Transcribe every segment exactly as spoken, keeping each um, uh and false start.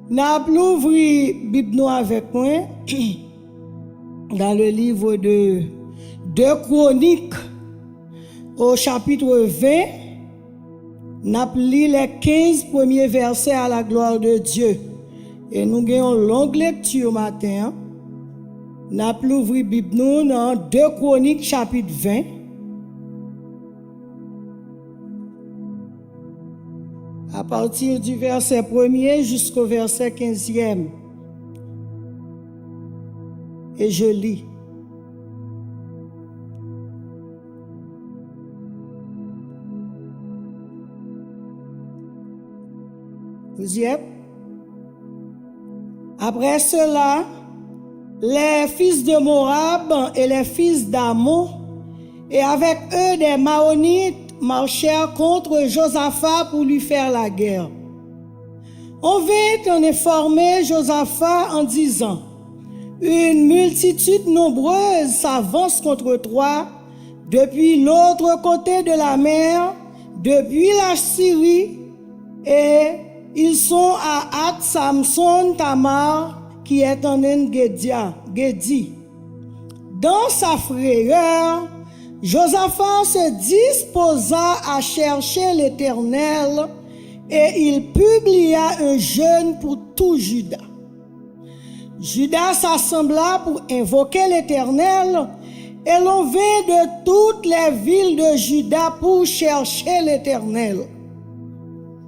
N ap louvri Bib nou avèk mwen dans le livre de deux Chroniques, au chapitre vingt. N ap li les quinze premiers versets à la gloire de Dieu. E nou gen yon long lekti maten an. N ap louvri Bib nou nan deux Chroniques, chapitre vingt. À partir du verset premier jusqu'au verset quinzième. Et je lis. Vous y êtes? Après cela, les fils de Moab et les fils d'Ammon, et avec eux des Maonites, marchèrent contre Josaphat pour lui faire la guerre. On vint en informer Josaphat en disant, une multitude nombreuse s'avance contre toi depuis l'autre côté de la mer, depuis la Syrie, et ils sont à Hat-Samson-Tamar, qui est en En-Guédi. Dans sa frayeur, Josaphat se disposa à chercher l'Éternel et il publia un jeûne pour tout Juda. Juda s'assembla pour invoquer l'Éternel, et l'on vint de toutes les villes de Juda pour chercher l'Éternel.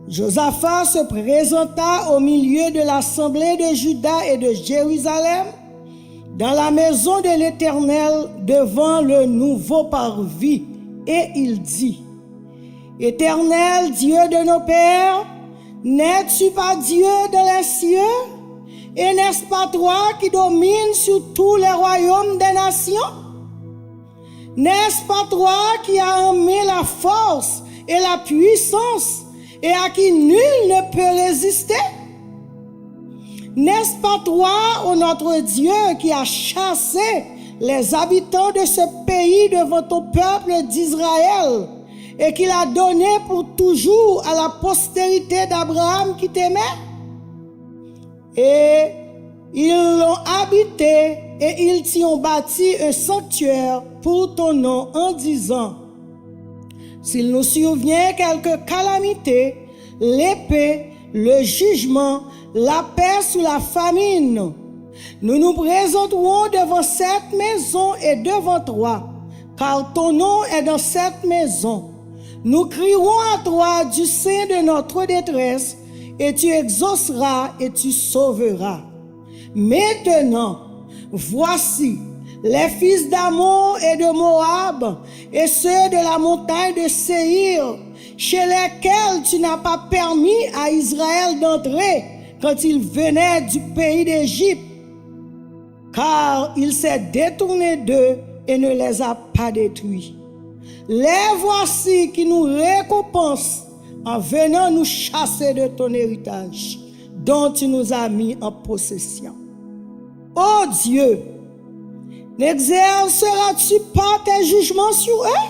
Josaphat se présenta au milieu de l'assemblée de Juda et de Jérusalem, dans la maison de l'Éternel, devant le nouveau parvis, et il dit, Éternel Dieu de nos pères, n'es-tu pas Dieu dans les cieux? Et n'est-ce pas toi qui domines sur tous les royaumes des nations? N'est-ce pas toi qui as en main la force et la puissance, et à qui nul ne peut résister? N'est-ce pas toi, ô notre Dieu, qui as chassé les habitants de ce pays devant ton peuple d'Israël, et qui l'a donné pour toujours à la postérité d'Abraham qui t'aimait? Et ils l'ont habité, et ils t'y ont bâti un sanctuaire pour ton nom, en disant, s'il nous survient quelque calamité, l'épée, le jugement, la peste ou la famine, nous nous présenterons devant cette maison et devant toi, car ton nom est dans cette maison. Nous crierons à toi du sein de notre détresse, et tu exauceras et tu sauveras. Maintenant, voici, les fils d'Ammon et de Moab, et ceux de la montagne de Séïr, chez lesquels tu n'as pas permis à Israël d'entrer quand il venait du pays d'Égypte, car il s'est détourné d'eux et ne les a pas détruits. Les voici qui nous récompensent en venant nous chasser de ton héritage, dont tu nous as mis en possession. Ô Dieu, n'exerceras-tu pas tes jugements sur eux?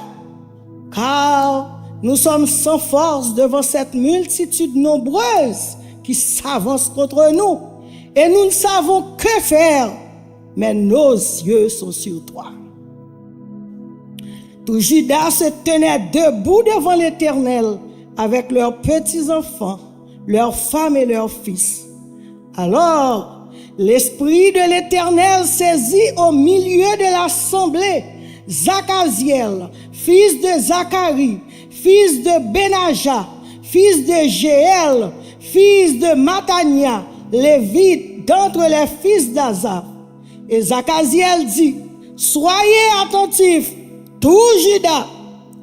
Car nous sommes sans force devant cette multitude nombreuse qui s'avance contre nous, et nous ne savons que faire, mais nos yeux sont sur toi. Tout Juda se tenait debout devant l'Éternel avec leurs petits-enfants, leurs femmes et leurs fils. Alors, l'Esprit de l'Éternel saisit au milieu de l'assemblée Zachaziel, fils de Zacharie, fils de Benaja, fils de Jéhiel, fils de Mattania, lévite, d'entre les fils d'Asaph. Et Zachaziel dit, soyez attentifs, tout Juda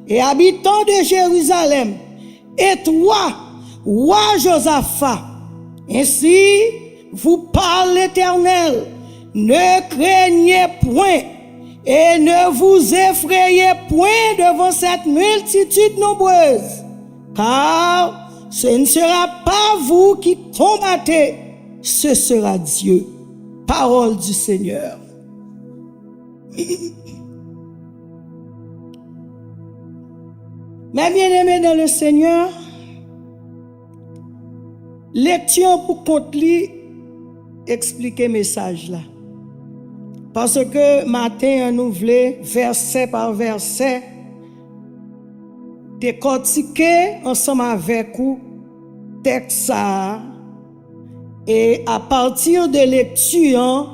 et habitants de Jérusalem, et toi, roi Josaphat, ainsi vous parle l'Éternel, ne craignez point et ne vous effrayez point devant cette multitude nombreuse, car ce ne sera pas vous qui combattez, ce sera Dieu. Parole du Seigneur. Mes bien-aimés dans le Seigneur, lekti an pou kont li eksplike mesaj la. Paske maten an, nou vle, vèsè pa vèsè, dekòtike ansanm avèk ou tèks sa a, e apati de lekti an,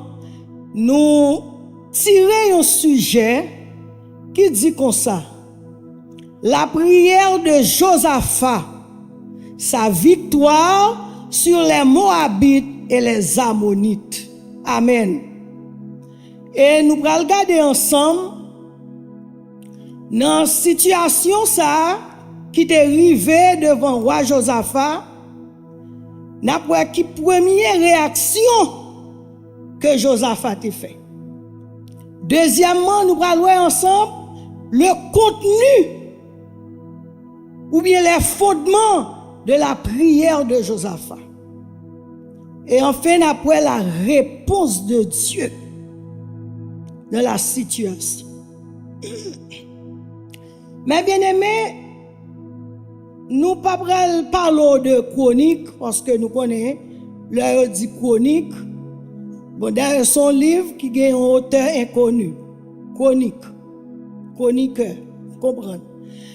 nou tire yon sijè ki di konsa: La prière de Josaphat, sa victoire sur les Moabites et les Ammonites. Amèn. E nou pral gade ansanm nan sitiyasyon sa a ki te rive devan wa Jozafa, n ap wè ki premye reyaksyon ke Jozafa te fè. Dezyèmman, nou pral wè ansanm le contenu oubyen les fondements de la prière de Josaphat. E anfen, n ap wè la réponse de Dieu dans la situation. Mes bien-aimés, nou pa pral pale w de kwonik, paske nou konnen lè yo di kwonik, bon, dayè se yon liv ki gen yon otè enkoni. Kwonik, kwonikè, konprann.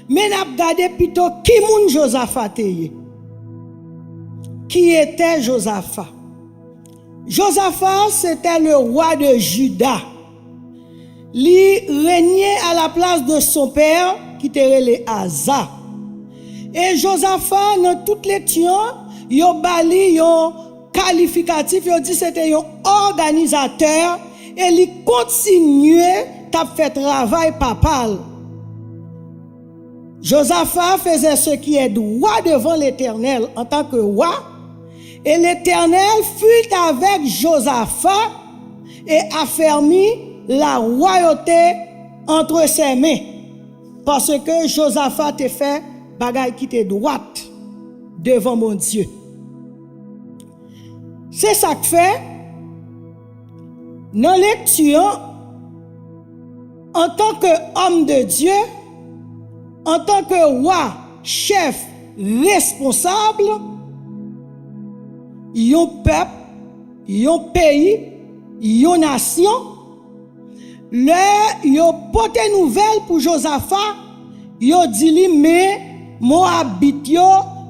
Men n ap gade pito ki moun Jozafa te ye. Qui était Josaphat? Josaphat, c'était le roi de Juda. Li renye à la place de son père, ki te rele Aza. E Jozafa, nan tout lekti an, yo ba li yon kalifikatif, yo di se te yon òganizatè, e li kontinye t ap fè travay papa l. Jozafa faisait ce qui est droit devant l'Éternel en tant que roi, et l'Éternel fut avec Josaphat et affermit la royauté entre ses mains. Paske Jozafa te fè bagay ki te dwat devan Bondye. Se sa k fè, nan lekti an, antanke òm de Dye, antanke wa, chèf, responsab, yon pèp, yon peyi, yon nasyon, lè yo pote nouvèl pou Jozafa, yo di li, men Mowabit yo,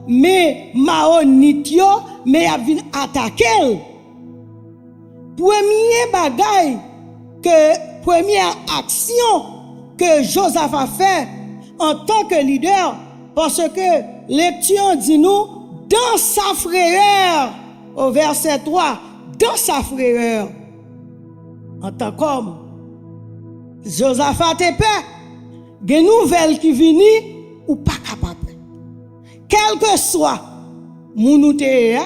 men Mawonit yo, men y ap vin atake l. Premye bagay ke, premyè aksyon ke Jozafa fè antanke lidè, paske lekti an di nou, dans sa frayeur, o vèsè twa, dans sa frayeur. Antank òm, Jozafa te pè. Gen nouvèl ki vini, ou pa ka pa pè. Kèlkeswa moun ou te ye a,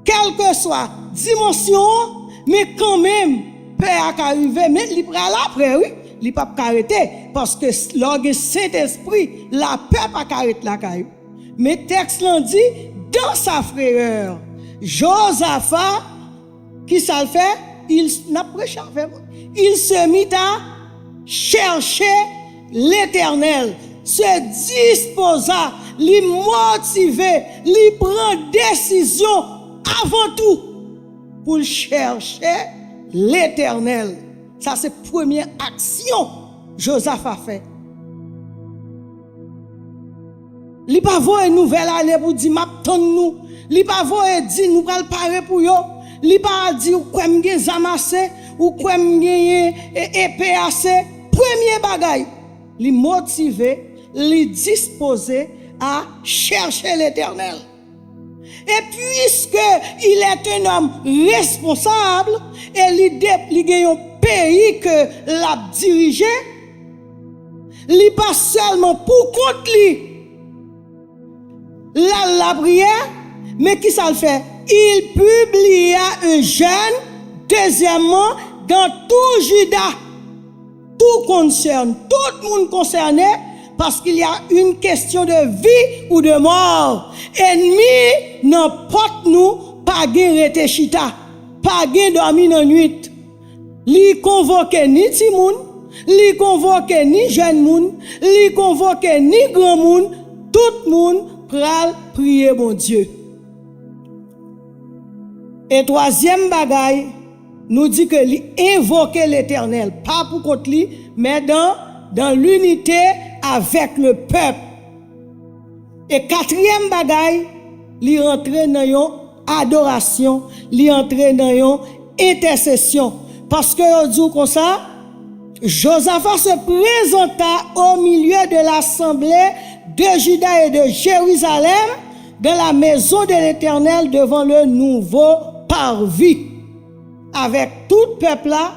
kèlkeswa dimansyon an, men kanmenm, pè a ka rive, men li pral apre, wi. Li p ap ka rete, paske s-, lè w gen Sentespri, lapè pa ka ret lakay ou. Men tèks lan di, dans sa frayeur, Jozafa, ki sa l fè? Il, n ap preche avè mwen. Il se mit à chercher l'Éternel, se dispoza, li motive, li pran desizyon avan tou pou l chèche Letènèl. Sa se premye aksyon Jozafa fè. Li pa voye nouvèl ale pou di, "M ap tann nou." Li pa voye di, "Nou pral pare pou yo." Li pa di, "Ou kwè m gen zam ase? Ou kwè m genyen e, epe ase?" Premye bagay, li motive, li dispoze a chèche Letènèl. Et puisque il est un homme responsable, e li de, li gen yon peyi ke l ap dirije, li pa sèlman pou kont li l al lapriyè, men ki sa l fè? Il publia un jeûne, dezyèmman, dans tout Juda. Tout konsène, tout moun konsène, parce qu'il y a une question de vie ou de mort. Ènmi nan pòt nou, pa gen rete chita, pa gen dòmi nan nwit. Li konvoke ni timoun, li konvoke ni jèn moun, li konvoke ni granmoun, tout moun pral priye Bondye. E twazyèm bagay, nou di ke li envoke Letènèl, pa pou kont li, men dans, dans l'unité avec le peuple. E katriyèm bagay, li rantre nan yon adorasyon, li antre nan yon entèsesyon. Paske yo di w konsa, Josaphat se présenta au milieu de l'assemblée de Juda et de Jérusalem dans la maison de l'Éternel devant le nouveau parvis. Avèk tout pèp la,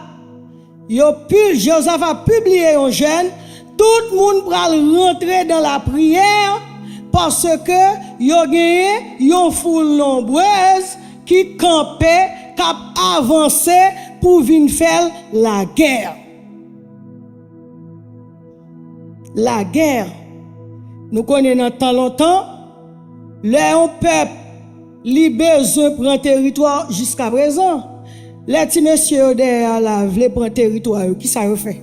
yo pi, Josaphat pibliye yon jèn, tout moun pral rantre nan lapriyè, paske yo genyen yon foul nonbrèz ki kanpe, k ap avanse pou vin fè l lagè. Lagè. Nou konnen nan tan lontan, lè yon pèp li bezwen pran teritwa, jiskaprezan, lè ti mesye yo dèyè a la vle pran teritwa yo, kisa yo fè?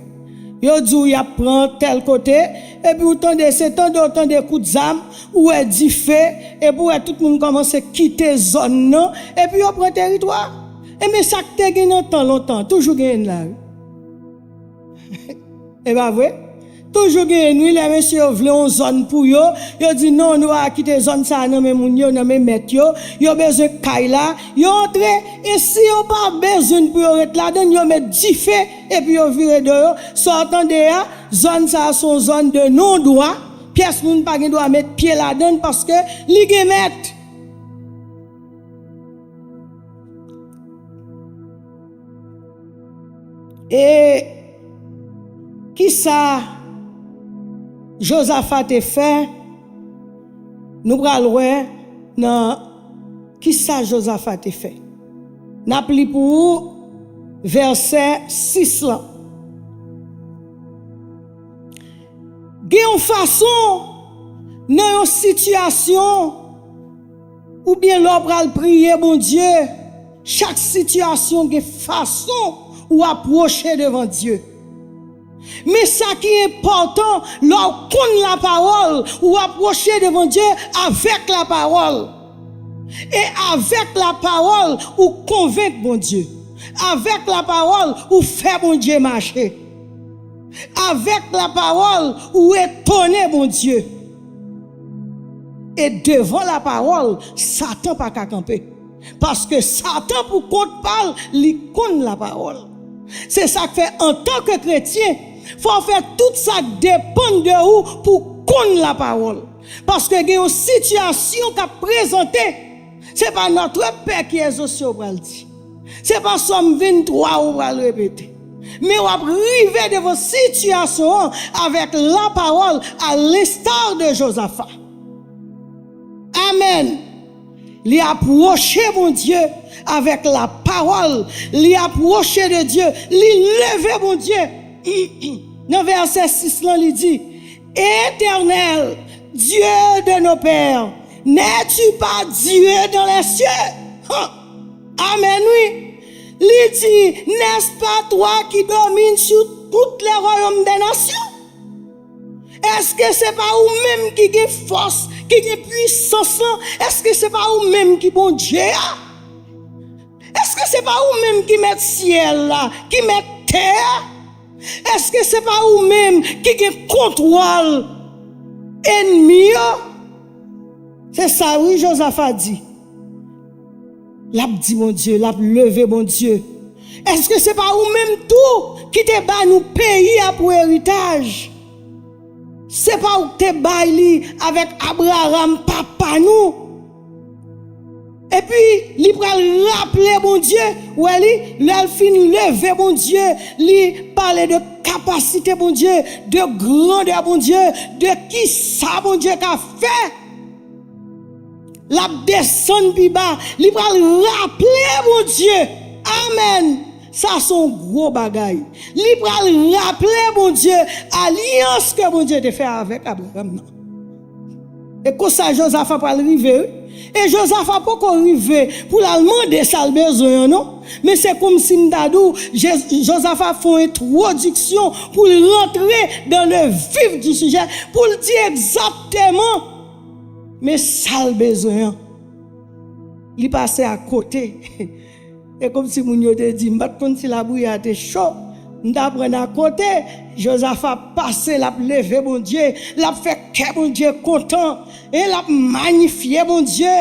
Yo di w y ap pran tèl kote, epi w tande, se tande w tande kout zam, ou wè dife, epi w wè tout moun kòmanse kite zòn nan, epi yo pran teritwa. Ebyen, sa k te gen nan tan lontan, toujou genyen la, wi. E pa vre? Toujou genyen, wi, lè mesye yo vle yon zòn pou yo, yo di, "Non, nou pa kite zòn sa a nan men moun yo, nan men mèt yo, yo bezwen kay la, yo antre, e si yo pa bezwen pou yo ret ladan l, yo met dife, epi yo vire do yo." Sa w tande a, zòn sa a se yon zòn de non dwa, pyès moun pa gen dwa met pye ladan l paske li gen mèt. E kisa Josaphat te fè? Nou pral wè nan kisa Josaphat te fè. N ap li pou ou vèsè sis lan. Gen yon fason, nan yon sitiyasyon, oubyen lè w pral priye Bondye, chak sitiyasyon gen fason ou apwoche devan Dye. Men sa ki enpòtan, lè w konn lapawòl, ou apwoche devan Dye avèk lapawòl. E avèk lapawòl, ou konvenk Bondye. Avèk lapawòl, ou fè Bondye mache. Avèk lapawòl, ou etone Bondye. E devan lapawòl, Satan pa ka kanpe. Paske Satan pou kont pa l, li konn lapawòl. Se sa k fè, antanke kretyen, fò w fè tout sa k depann de ou pou w konn lapawòl. Paske gen yon sitiyasyon k ap prezante. Se pa Notre Père qui est aux cieux w pral di. Se pa Sòm venntwa ou pral repete. Men w ap rive devan sitiyasyon an avèk lapawòl, à l'instar de Josaphat. Amèn. Li apwoche Bondye avèk lapawòl. Li apwoche de Dye. Li leve Bondye. Nan vèsè sis lan, li di, Éternel, Dieu de nos pères, n'es-tu pas Dieu dans les cieux? Huh. Amèn, wi. Li di, n'est-ce pas toi qui domines sur tous les royaumes des nations? Èske se pa ou menm ki gen fòs, ki gen pwisans lan? Èske se pa ou menm ki Bondye a? Èske se pa ou menm ki mèt syèl la, ki mèt tè a? Èske se pa ou menm ki gen kontwòl ènmi yo? Se sa wi Jozafat di. L ap di Bondye, l ap leve Bondye. Èske se pa ou menm tou ki te ba nou peyi a pou eritaj? Se pa ou ki te bay li avèk Abraram, papa nou? Epi, li pral raple Bondye, wè li, lè l fin leve Bondye, li pale de kapasite Bondye, de grandè Bondye, de kisa Bondye ka fè. L ap desann pi ba, li pral raple Bondye. Amèn. Sa se yon gwo bagay. Li pral raple Bondye alyans ke Bondye te fè avèk Abraram nan. E konsa Jozafat pral rive, wi. E Jozafat poko rive pou l al mande sa l bezwen an, non. Men se kòmsi m ta di w, Je-, Jozafat fè yon entwodiksyon pou l rantre dans le vif du sujet, pou l di egzakteman men sa l bezwen an. Li pase akote. E kòmsi moun yo te di, m pa t konn si lapriyè a te cho. M t aprann akote. Jozafa pase, l ap leve Bondye, l ap fè kè Bondye kontan, e l ap manyifye Bondye.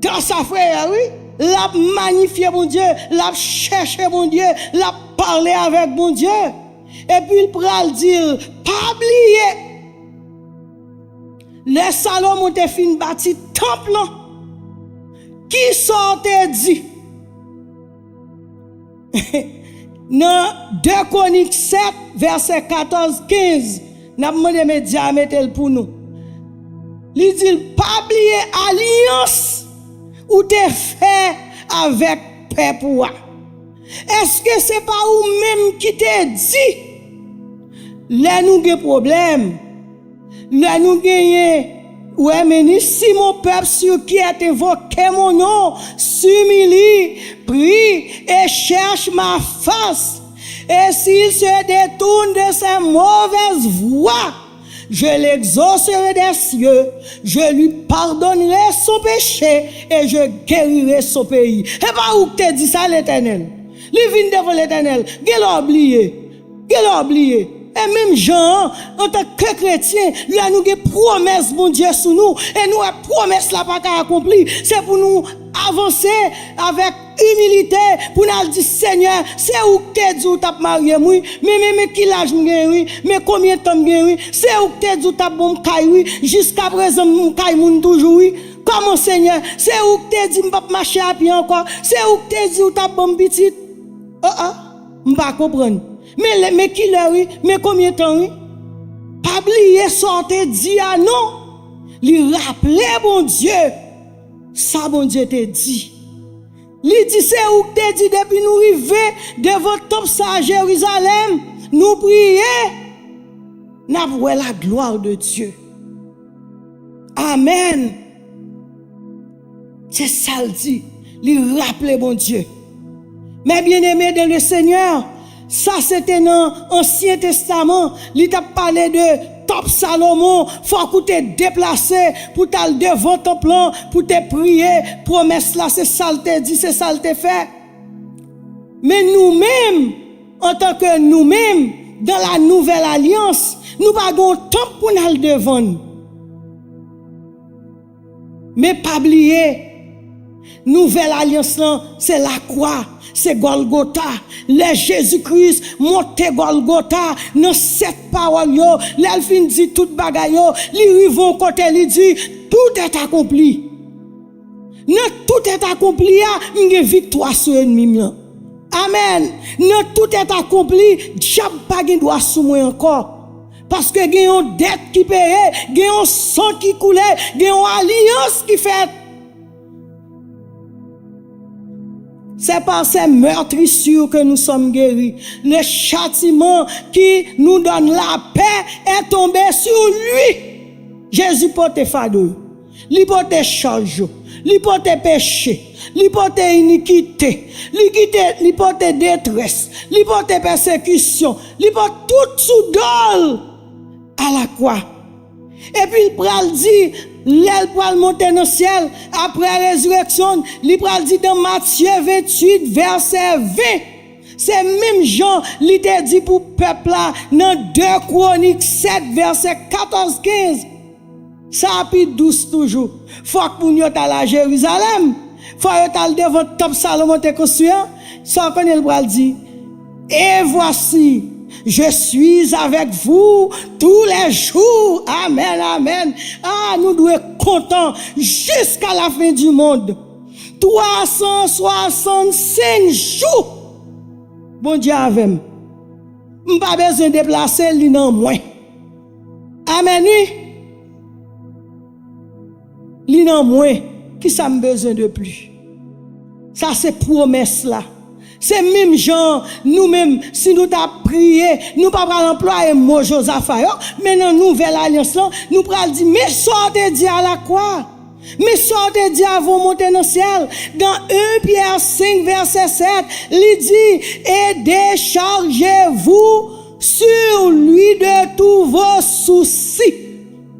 Dans a frè, wi, l ap manyifye Bondye, l ap chèche Bondye, l ap pale avèk Bondye. Epi l pral di l, pa bliye, lè Salomon te fin bati tanp lan, ki sa w te di? Nan de Kwonik sèt, vèsè katòz, kenz, n ap mande medya a mete l pou nou. Li di l, pa bliye alyans ou te fè avèk pèp ou a. Èske se pa ou menm ki te di, lè nou gen pwoblèm, lè nou genyen, ouais, mais si mon peuple sur qui est invoqué mon nom s'humilie, prie et cherche ma face, et s'il se détourne de ses mauvaises voies, je l'exaucerai des cieux, je lui pardonnerai son péché et je guérirai son pays. E pa ou ki te di sa, Letènèl. Li vin devan Letènèl. Genlè w bliye. Genlè w bliye. E menm jan an, antanke kretyen, lè nou gen pwomès Bondye sou nou, e nou wè pwomès la pa ka akonpli, se pou nou avanse avèk imilite, pou n al di, Senyè, se ou k te di w t ap marye m, wi. Men, men, men ki laj m gen, wi. Men konbyen tan m gen, wi. Se ou k te di w t ap ban m kay, wi. Jiskaprezan, m kay moun toujou, wi. Kòman, Senyè? Se ou k te di m p ap mache a pye ankò. Se ou k te di w t ap ban m pitit. Oh, oh, m pa konprann. Men lè, men kilè, wi, men konbyen tan, wi. Pa bliye sa w te di a, non. Li raple Bondye sa Bondye te di. Li di, se ou k te di depi nou rive devan tanp sa a Jerizalèm, nou priye, n ap wè la gloire de Dieu. Amèn. Se sa l di. Li raple Bondye. Mes bien-aimés dans le Seigneur, sa se te nan Ansyen Testaman. Li t ap pale de tanp Salomon. Fòk ou te deplase pou t al devan tanp lan, pou te priye. Pwomès la, se sa l te di, se sa l te fè. Men nou menm, antanke nou menm, dans la nouvelle alliance, nou pa gen yon tanp pou n al devan l. Men pa bliye, nouvèl alyans lan, se lakwa, se Gòlgota. Lè Jezi Kris monte Gòlgota, nan sèt pawòl yo, lè l fin di tout bagay yo, li rive yon kote, li di, tout est accompli. Nan tout est accompli a, m gen viktwa sou ènmi m nan. Amèn. Nan tout est accompli, dyab pa gen dwa sou mwen ankò. Paske gen yon dèt ki peye, gen yon san ki koule, gen yon alyans ki fèt. C'est par ces meurtrissures que nous sommes guéris. Le châtiment qui nous donne la paix est tombé sur lui. Jezi pote fado yo. Li pote chaj yo. Li pote peche. Li pote inikite. Li kite, li pote detrès. Li pote pèsekisyon. Li pote tout sou do l alakwa. Epi l pral di, lè l pral monte nan syèl, apre rezireksyon l, li pral di nan Matye venntuit, vèsè ven, se menm jan li te di pou pèp la nan de Kwonik sèt, vèsè katòz, kenz. Sa pi dous toujou. Fòk moun yo t al a Jerizalèm. Fò yo t al devan tanp Salomon te konstwi an. Sa w konnen l pral di? Et voici, je suis avec vous tous les jours. Amèn, amèn. Ah, nou dwe kontan jusqu'à la fin du monde. Twa san swasannsenk jou. Bondye avè m. M pa bezwen deplase, li nan mwen. Amèn, wi. Li nan mwen. Kisa m bezwen de plis? Sa se pwomès la. Se menm jan nou menm, si nou ta priye, nou pa pral anplwaye mo Jozafa yo, men nan nouvèl alyans lan, nou pral di, men sa w te di alakwa. Men sa w te di avan w monte nan syèl. Dans un Pierre cinq, verset sept, li di, et déchargez-vous sur lui de tous vos soucis,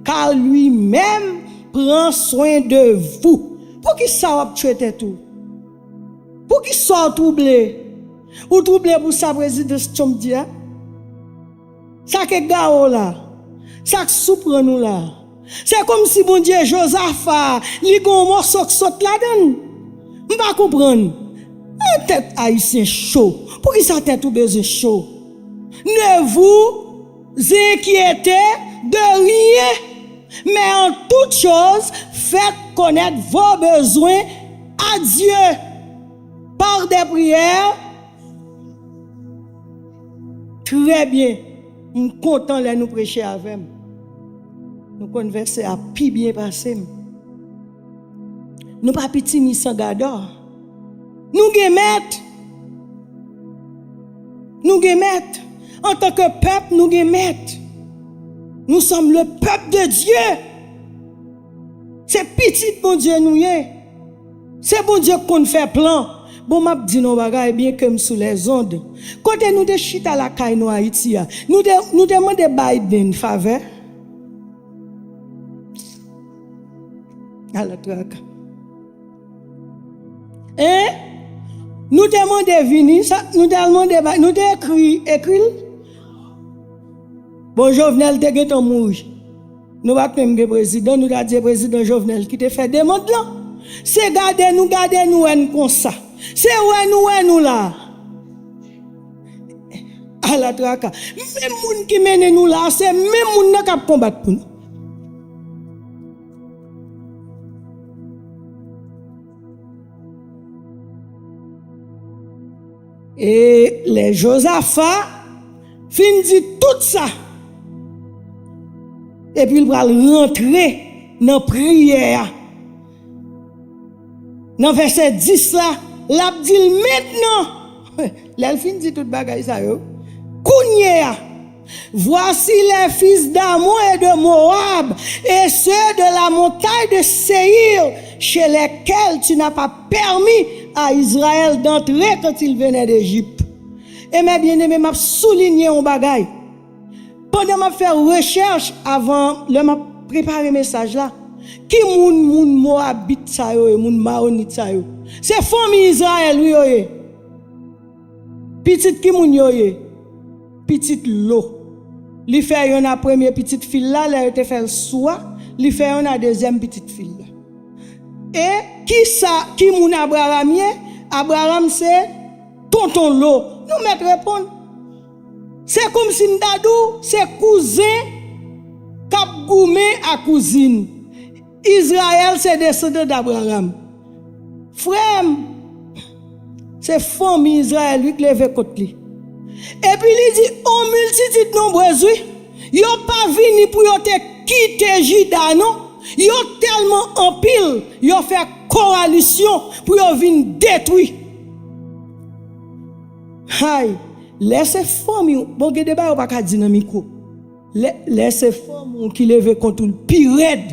car lui-même prend soin de vous. Poukisa w ap tchwe tèt ou? Poukisa w twouble? Ou twouble pou sa prezidan Trump di a? Sa k egare w la? Sa k souprann ou la? Se kòmsi Bondye Jozafa, li gen yon mòso k sot ladan l. M pa konprann. An tèt ayisyen cho. Poukisa tèt ou bezwen cho? Ne vous inquiétez de rien, mais en toute chose, faites connaître vos besoins à Dieu par des prières. Trè byen. M kontan lè nou preche avè m. Nou konn vèsè a pi byen pase m. Nou pa pitimi san gadò. Nou gen mèt. Nou gen mèt. Antanke pèp, nou gen mèt. Nous sommes le peuple de Dieu. Se pitit Bondye nou ye. Se Bondye k konn fè plan. Bon, m ap di nou yon bagay, byen ke m sou lèzond. Kote nou te chita lakay nou Ayiti a, nou te, nou te mande Biden favè? Ala traka. Hein? Nou te mande vini, sa, nou te al mande, ba- nou te ekri, ekri l. Bon, Jovenel te gentan mouri. Nou pa t menm gen prezidan, nou ta di se prezidan Jovenel ki te fè demann lan. Se gade nou, gade nou wè n konsa. Se wè nou, wè nou la. Ala traka. Menm moun ki mennen nou la, se menm moun nan k ap konbat pou nou. E lè Jozafa fin di tout sa, epi l pral rantre nan priyè a. Nan vèsè dis la, l ap di l mentnan, lè l fin di tout bagay sa yo, kounye a, Voici les fils d'Ammon et de Moab, et ceux de la montagne de Séïr, chez lesquels tu n'as pas permis à Israël d'entrer quand il venait d'Égypte. E mè byeneme, m ap soulinye yon bagay. Pandan m ap fè rechèch avan, lè m ap prepare mesaj la, ki moun, moun Moabit sa yo ye, moun Mawonit sa yo? Se fanmi Izrayèl, wi, yo ye. Pitit ki moun yo ye? Pitit Lo. Li fè yonn a premye pitit fi l la, lè yo te fè l sou a, li fè yonn a dezyèm pitit fi l la. E ki sa, ki moun Abraram ye? Abraram se tonton Lo. Nou mèt reponn. Se kòmsi m ta di w, se kouzen k ap goumen a kouzin. Izrayèl se desandan Abraram. Frè m, se fanmi Izrayèl, wi, k leve kont li. Epi li di, on miltitid nonbrez, wi. Yo pa vini pou yo te kite Jida, non. Yo tèlman anpil, yo fè kowalisyon pou yo vin detwi. Hay, lè se fanmi w, bon, gen de bagay ou pa ka di nan mikwo. Lè, lè se fanmi w ki leve kont ou l pi rèd.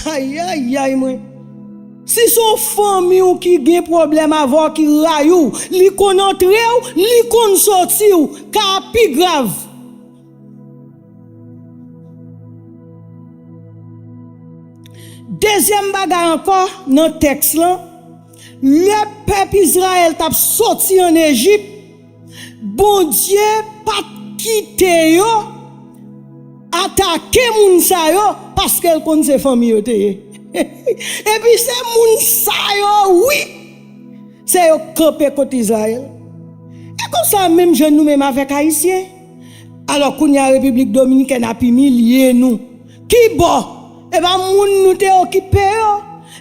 Ayayay, mwen. Si se yon fanmi w ki gen pwoblèm avè w, ki rayi w, li konn antre w, li konn soti w, ka pi grav. Dezyèm bagay ankò nan tèks lan, lè pèp Izrayèl t ap soti ann Ejip, Bondye pa t kite yo atake moun sa yo, paske l konn se fanmi yo te ye. Epi se moun sa yo, wi, se yo k kanpe kont Izrayèl. E konsa, menm jan nou menm avèk Ayisyen. Alò, kounye a, Repiblik Dominikèn ap imilye nou. Ki bò? E pa moun nou te okipe yo?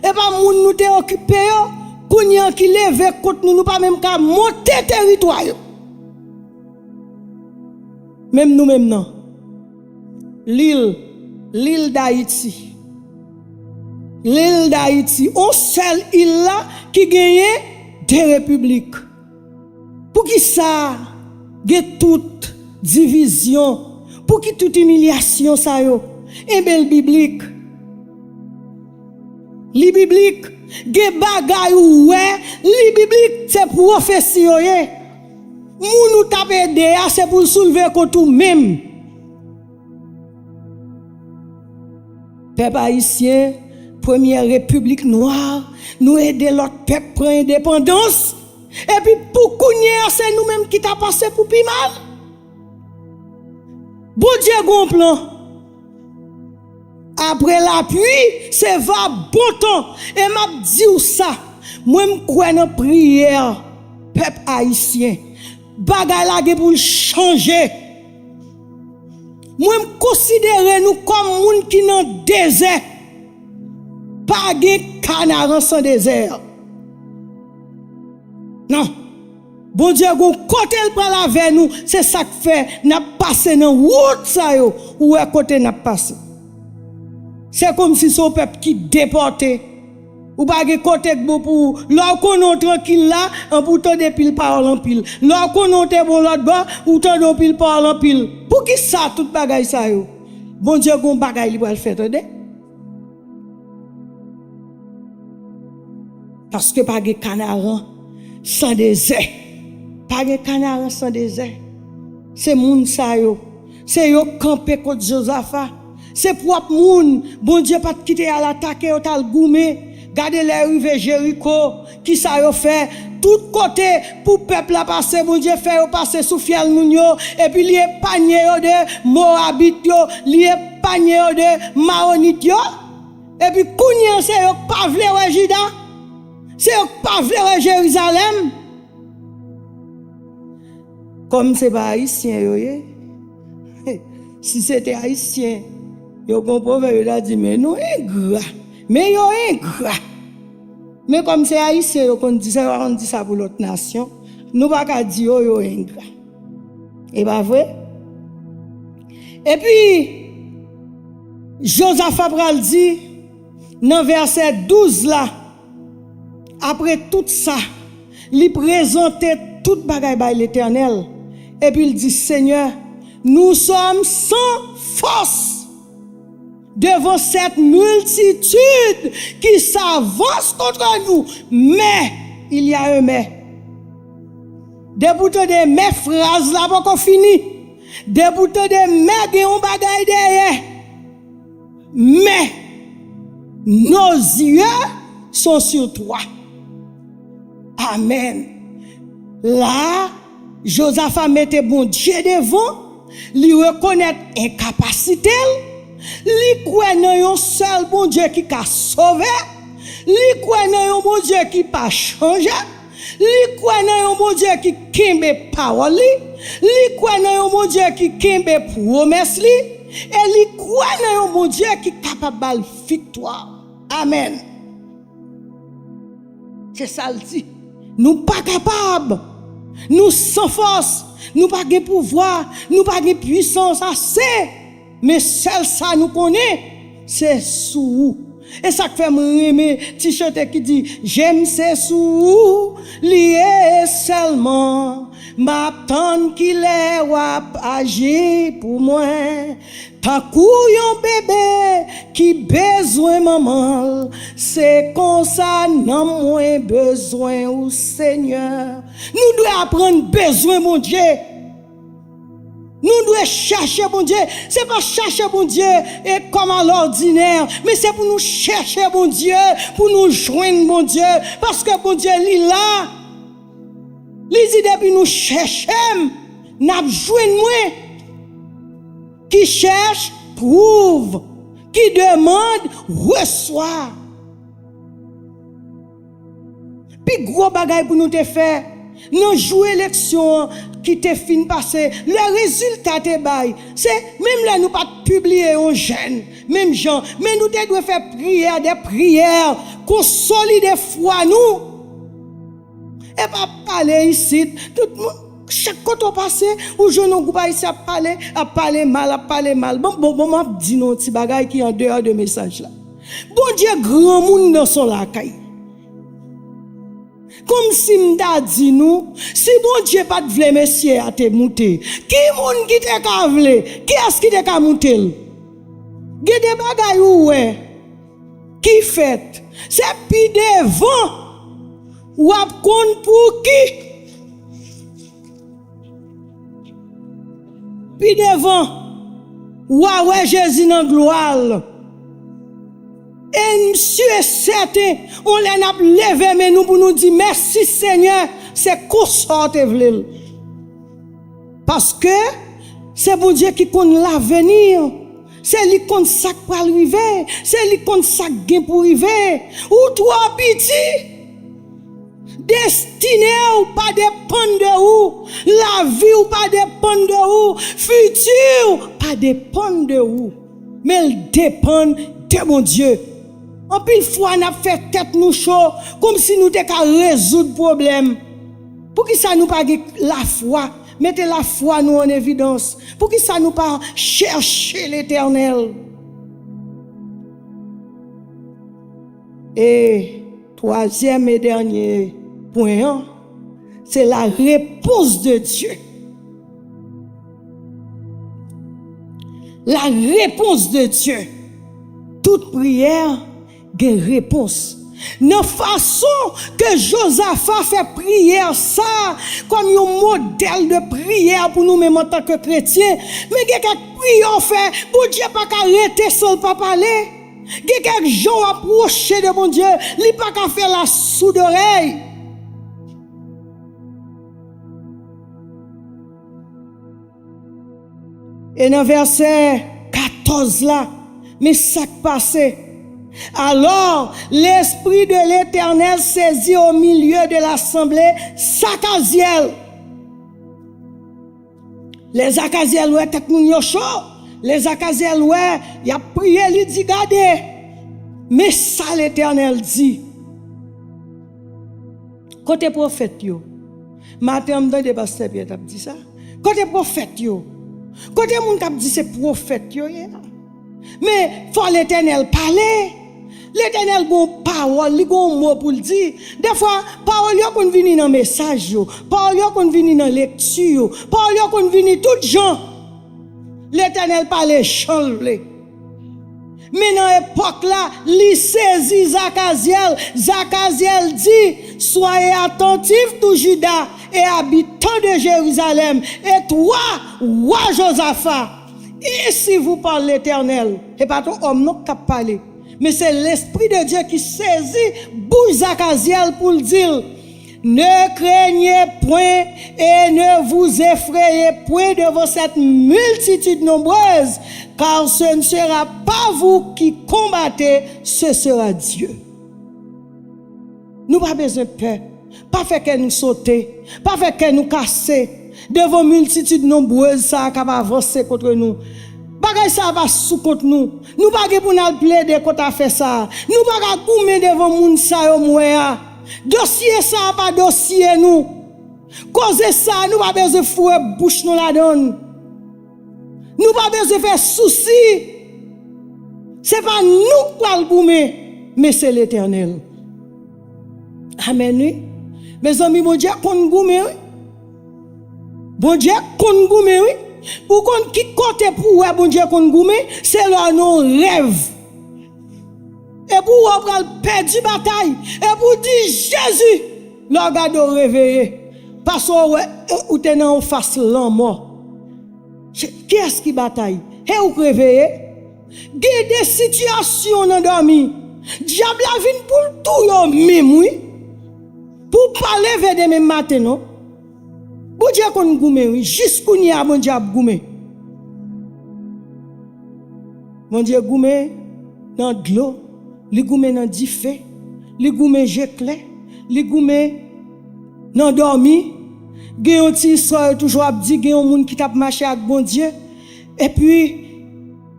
E pa moun nou te okipe yo? Kounye a ki leve kont nou, nou pa menm ka monte teritwa yo. Menm nou menm nan. Lil, lil Dayiti. Lil Dayiti, on sèl il la ki genyen de repiblik. Poukisa gen tout divizyon? Pouki tout imilyasyon sa yo? Enben, l biblik. Li biblik. Gen bagay ou wè, li biblik, se pwofesi yo ye. Moun ou t ap ede a, se pou l soulve kont ou menm. Pèp ayisyen, premyè repiblik nwa, nou ede lòt pèp pran endepandans. Epi pou kounye a, se nou menm ki ta pase pou pi mal. Bondye gen yon plan. Apre lapli, se va bon tan. E m ap di w sa, mwen m kwè nan priyè pèp ayisyen. Bagay la gen pou l chanje. Mwen m konsidere nou kòm moun ki nan dezè. Pa gen Kanaran san dezè. Non. Bondye gon kote l pral avè nou, se sa k fè n ap pase nan wout sa yo. Ou wè kote n ap pase. Se kòmsi se yon pèp ki depòte. Ou pa gen kote k bon pou ou. Lè w konnen w trankil la, anpi w tande pil pawòl anpil. Lè w konnen w te bon lòt bò, ou tande yon pil pawòl anpil. Poukisa tout bagay sa yo? Bondye gon bagay li pral fè, tande. Paske pa gen Kanaran san dezè. Pa gen Kanaran san dezè. Se moun sa yo. Se yo k kanpe kont Jozafa. Se pwòp moun. Bondye pa t kite y al atake yo, t al goumen. Gade lè yo rive Jeriko. Kisa yo fè? Tout kote pou pèp la pase, Bondye fè yo pase sou fyèl moun yo. Epi li epanye yo de Mowabit yo. Li epanye yo de Mawonit yo. Epi kounye a, se yo k pa vle wè Jida. Se yo k pa vle wè Jerizalèm. Kòm se pa ayisyen yo ye, si se te ayisyen, yo gon pwovèb, yo ta di, men nou engra. Men yo engra. Men kòm se ayisyen yo konn di sa, yo pa konn di sa pou lòt nasyon. Nou pa ka di yo, yo engra. E pa vre? Epi, Jozafa pral di nan vèsè douz la, apre tout sa, li prezante tout bagay bay Letènèl, epi l di, Senyè, nous sommes sans force devant cette multitude qui s'avance contre nous, mais il y a un mais. Depi w tande men, fraz la poko fini. Depi w tande men, gen yon bagay dèyè. Mais nos yeux sont sur toi. Amèn. La, Jozafa mete Bondye devan, li rekonèt enkapasite l, li kwè nan yon sèl Bondye ki ka sove, li kwè nan yon Bondye ki pa chanje, li kwè nan yon Bondye ki kenbe pawòl li, li kwè nan yon Bondye ki kenbe pwomès li, e li kwè nan yon Bondye ki kapab ba l viktwa. Amèn. Se sa l di. Nou pa kapab. Nou san fòs. Nou pa gen pouvwa. Nou pa gen pwisans ase. Men sèl sa nou konnen, se sou ou. E sa k fè m renmen ti chante ki di, je m se sou ou li ye sèlman. M ap tann kilè w ap aji pou mwen. Tankou yon bebe ki bezwen manman l, se konsa nanm mwen bezwen ou, Senyè. Nou dwe aprann bezwen Bondye. Nou dwe chèche Bondye. Se pa chèche Bondye e kòm alòdinè, men se pou nou chèche Bondye, pou nou jwenn Bondye, paske Bondye li la. Li di, depi nou chèche m, n ap jwenn mwen. Qui cherche, trouve. Qui demande, reçoit. Pi gwo bagay pou nou te fè nan jou eleksyon an ki te fin pase, lè rezilta te bay, se menm lè nou pa t pibliye yon jèn, menm jan, men nou te dwe fè priyè de priyè, konsolide fwa nou. E pa ap pale isit. Tout moun, chak kote w pase, ou jwenn yon gwoup ayisyen ap pale, ap pale mal, ap pale mal. Bon, bon, bon, m ap di nou yon ti bagay ki andeyò de mesaj la. Bondye granmoun nan son lakay. Kòmsi m ta di nou, si Bondye pa t vle mesye a te moute, ki moun ki te ka vle? Kiyès ki te ka moute l? Gen de bagay ou wè ki fèt. Se pi devan w ap konn pou ki. Pi devan, w a wè Jezi nan glwa l. E m si e sèten, yon lè n ap leve men nou pou nou di, "Mèsi, Senyè, se konsa w te vle l." Paske se Bondye ki konn laveni. Se li konn sa k pral rive. Se li konn sa k gen pou rive. Ou twò piti. Destine w pa depann de ou. Lavi w pa depann de ou. Fiti w pa depann de ou. Men l depann de Bondye. Anpil fwa, n ap fè tèt nou cho, kòmsi nou te ka rezoud pwoblèm. Poukisa nou pa gen lafwa? Mete lafwa nou an evidans. Poukisa nou pa chèche Letènèl? E twazyèm e dènye pwen an, se la réponse de Dieu. La réponse de Dieu. Tout priyè gen repons. Nan fason ke Jozafa fè priyè sa kòm yon modèl de priyè pou nou menm antanke kretyen, men gen kèk priyè w fè, Bondye pa ka rete san l pa pale. Gen kèk jan w apwoche de Bondye, li pa ka fè l a soudorèy. E nan vèsè katòz la, men sa k pase. Alors, l'Esprit de l'Éternel saisit au milieu de l'assemblée Zakazyèl. Lè Zakazyèl wè tèt moun yo cho, lè Zakazyèl wè y ap priye, li di, "Gade, men sa Letènèl di." Kote pwofèt yo? Maten an, m tande pastè Pyè t ap di sa. Kote pwofèt yo? Kote moun k ap di se pwofèt yo ye a? Men fò Letènèl pale. Letènèl gon pawòl, li gon mo pou l di. Defwa, pawòl yo konn vini nan mesaj yo, pawòl yo konn vini nan lekti yo, pawòl yo konn vini tout jan. Letènèl pale jan l vle. Men nan epòk la, li sezi Zakazyèl. Zakazyèl di, "Soyez attentifs, tout Juda et habitants de Jérusalem, et toi, roi Josaphat. Ainsi vous parle l'Éternel." E pa t yon òm non k ap pale, men se Lespri de Dye ki sezi bouch Zakazyèl pou l di l, "Ne craignez point et ne vous effrayez point devant cette multitude nombreuse, car ce ne sera pas vous qui combattez, ce sera Dieu." Nou pa bezwen pè. Pa fè kè nou sote. Pa fè kè nou kase devan miltitid nonbrez sa a k ap avanse kont nou. Bagay sa a pa sou kont nou. Nou pa gen pou n al plede kont afè sa a. Nou pa ka goumen devan moun sa yo m wè a. Dosye sa a pa dosye nou. Koze sa a, nou pa bezwen foure bouch nou ladan l. Nou pa bezwen fè sousi. Se pa nou k pral goumen, men se Letènèl. Amèn, wi. Mezanmi, Bondye konn goumen, wi. Bondye konn goumen, wi. Ou konn ki kote pou w wè Bondye konn goumen? Se lè w nan yon rèv. Epi w wè w pral pèdi batay. Epi w di, "Jezi!" Lè w gade, w reveye. Paske w wè, ou te nan yon faz lanmò. Kiyès ki batay? E ou k reveye? Gen de sitiyasyon nan dòmi, dyab la vin pou l touye w menm, wi. Pou w pa leve demen maten, non. Bondye konn goumen, wi. Jis kounye a, Bondye ap goumen. Bondye goumen nan dlo, li goumen nan dife, li goumen je klè, li goumen nan dòmi. Gen yon ti istwa yo toujou ap di, gen yon moun ki t ap mache ak Bondye, epi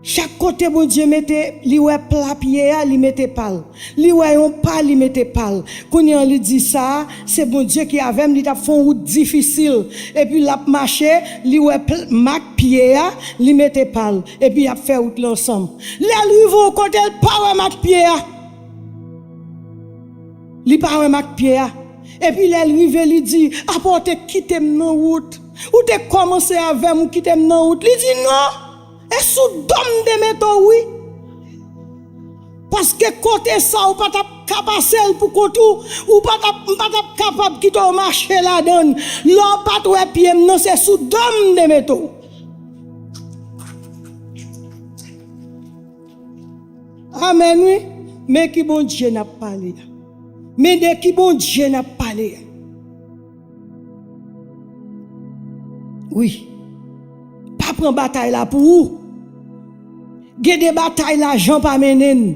chak kote Bondye mete, li wè pla pye a, li mete pa l. Li wè yon pa, li mete pa l. Kounye an, li di, "Sa a, se Bondye ki avè m, li t ap fè yon wout difisil." Epi l ap mache, li wè pl-, mak pye a, li mete pa l. Epi y ap fè wout la ansanm. Lè l rive yon kote, l pa wè mak pye a. Li pa wè mak pye a. Epi lè l rive, li di, "Apa w te kite m nan wout? Ou te kòmanse avè m, ou kite m nan wout." Li di, "Non." E sou do m te mete w, wi. Paske kote sa a, ou pa t ap ka pase l pou kont ou, ou pa t ap, m pa t ap kapab kite w mache ladan l. Lè w pa t wè pye m nan, se sou do m te mete w. Amèn, wi. Men ki Bondye n ap pale a. Men de ki Bondye n ap pale a. Wi. Pa pran batay la pou ou. Gen de batay lajan pa mennen n.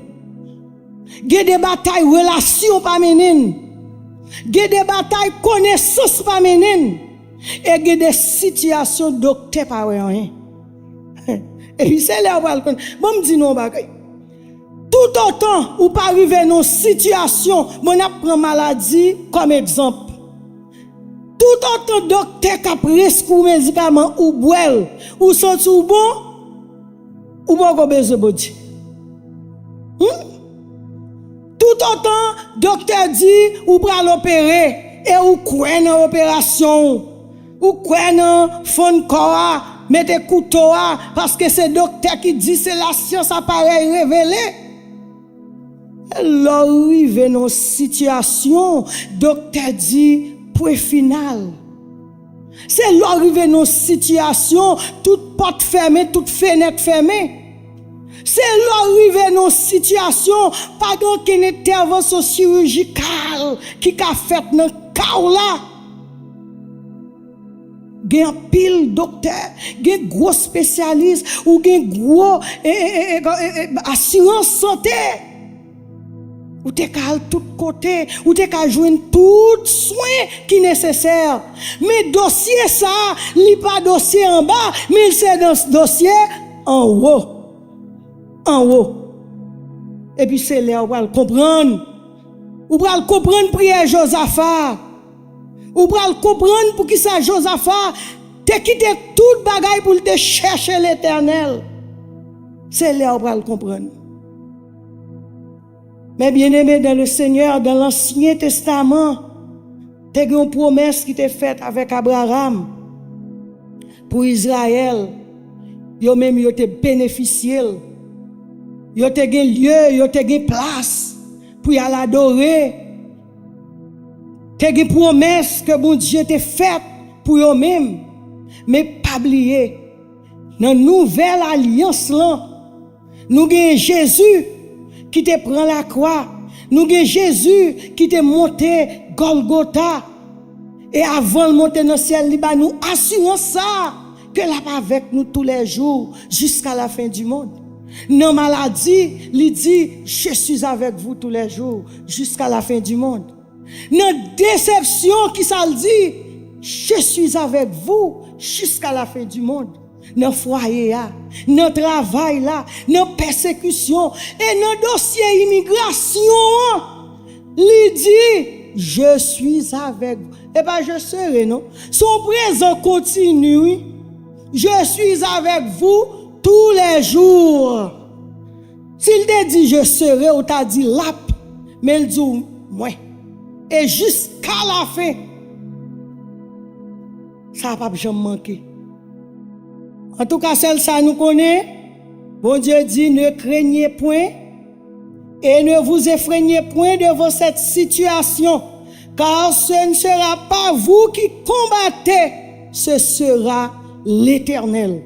Gen de batay relasyon pa mennen n. Gen de batay konesans pa mennen n. E gen de sitiyasyon doktè pa wè anyen. Epi se lè w pral konn. Ban m di nou yon bagay. Toutotan ou pa rive nan yon sitiyasyon, bon, n ap pran maladi kòm egzanp. Toutotan doktè k ap preskri w medikaman, ou bwè l, ou santi w bon, ou poko bezwen Bondye. Hmm? Toutotan doktè di ou pral opere e ou kwè nan operasyon w, ou kwè nan fonn kò a, mete kouto a, paske se doktè ki di, se lasyans aparèy revele. E lè w rive nan yon sitiyasyon, doktè di pwen final. Se lè w rive nan yon sitiyasyon, tout pòt fèmen, tout fenèt fèmen. Se lè w rive nan yon sitiyasyon, pa gen okenn entèvansyon chirijikal ki ka fèt nan ka w la. Gen anpil doktè, gen gwo espesyalis, ou gen gwo e, e, e, e, e, e, asirans sante. Ou te ka al tout kote, ou te ka jwenn tout swen ki nesesè. Men dosye sa, li pa dosye anba, men se dans-, dosye anwo. Anwo. Epi se lè ou pral konprann. Ou pral konprann priyè Jozafa. Ou pral konprann poukisa Jozafa te kite tout bagay pou l te chèche Letènèl. Se lè ou pral konprann. Men byeneme dan le Senyè, dan Lansyen Testaman, te gen yon pwomès ki te fèt avèk Abraram pou Izrayèl. Yo menm, yo te benefisye l. Yo te gen lye, yo te gen plas pou y al adore. Te gen pwomès ke Bondye te fèt pou yo menm. Men pa bliye, nan nouvèl alyans lan, nou gen Jezi ki te pran lakwa. Nou gen Jezi ki te monte Gòlgota. E avan l monte nan syèl, li ba nou asirans sa a, ke l ap avèk nou toulèjou, jiska lafen di mond. Nan maladi, li di, je suis avec vous tous les jours, jusqu'à la fin du monde. Nan desepsyon, kisa l di? Je suis avec vous jusqu'à la fin du monde. Nan fwaye a, nan travay la, nan pèsekisyon, e nan dosye imigrasyon an, li di, je suis avec vous. E pa je serai, non. Se yon prezan kontini, wi. Je suis avec vous tous les jours. Si l te di je serai, ou ta di l ap, men l di w mwen. E jiska lafen, sa p ap janm manke. Antouka, sèl sa nou konnen, Bondye di, ne craignez point et ne vous effrayez point devant cette situation, car ce ne sera pas vous qui combattez, ce sera l'Éternel.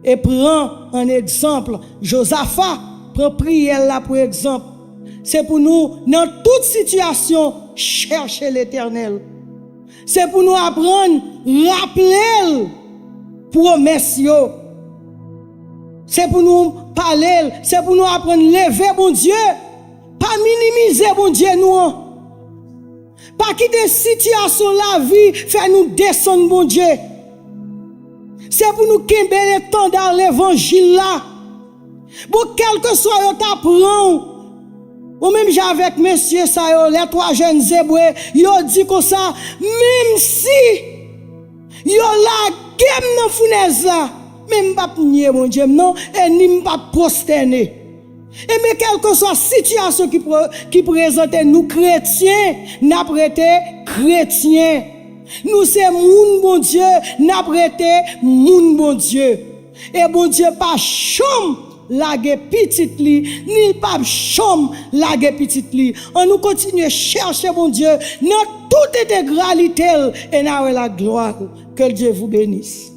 E pran an egzanp, Jozafa pran priyè l la pou egzanp. Se pou nou, nan tout sitiyasyon, chèche Letènèl. Se pou nou aprann raple l pwomès yo. Se pou nou pale l, se pou nou aprann leve Bondye. Pa minimize Bondye nou an. Pa kite sitiyasyon lavi fè nou desann Bondye. Se pou nou kenbe letanda levanjil la. Bon, kèlkeswa yo ta pran w, ou menm jan avèk mesye sa yo, les trois jeunes Hébreux, yo di konsa, menm si yo lage m nan founèz la, men m p ap nye Bondye m non, e ni m p ap pwostène. E men kèlkeswa sitiyasyon ki pre-, ki prezante nou kretyen, n ap rete kretyen. Nou se moun Bondye, n ap rete moun Bondye. E Bondye pa janm lage pitit li, ni l p ap janm lage pitit li. Ann nou kontinye chèche Bondye nan tout entegralite l, e n a wè laglwa l. Que Dieu vous bénisse.